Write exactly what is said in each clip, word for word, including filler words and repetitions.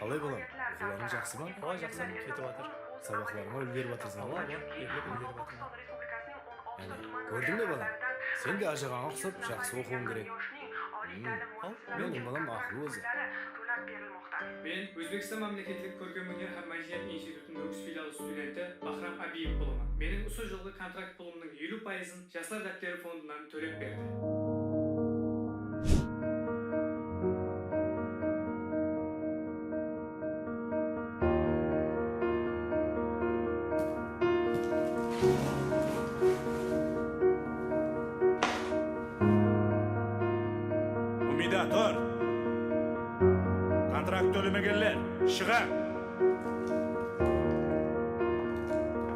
Qalay, balam, oqıwlarıń jaqsı ma? Awa, jaqsı, ketip atır. Sabaqlarıńa úlgerip atırsań ba? Awa, awa, berlep úlgerip atırman. Áne, kórdiń be, balam? Sen de ajaǵańa uqsap jaqsı oqıwıń kerek. Hmm, al, meniń balam aqıllı ózi. Men Ózbekstan mámleketlik kórkem óner hám mádeniyat institutınıń Nókis filialı studenti Bahram Abiyev bolaman. Meniń usı jılǵı kontrakt pulımnıń eliw payızın Jaslar dápteri fondınan tólep berdi. Umida, tur! Kontrakt tólemegenler, shıǵıń!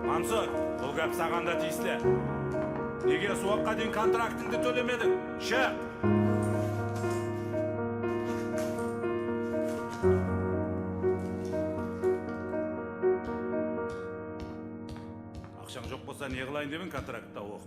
Mansur, bul gáp saǵan da tiyisli. Nege usı waqıtqa deyin kontraktıńdı tólemediń? Shıq! Aqshań joq bolsa, ne qılayın dep eń kontraktta oqıp?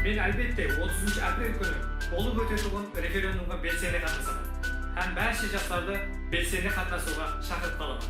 Men, álbette, otızınshı aprel kúni bolıp ótetuǵın referendumǵa belsene qatnasaman hám bárshe jaslardı belsene qatnasıwǵa shaqırıp qalaman.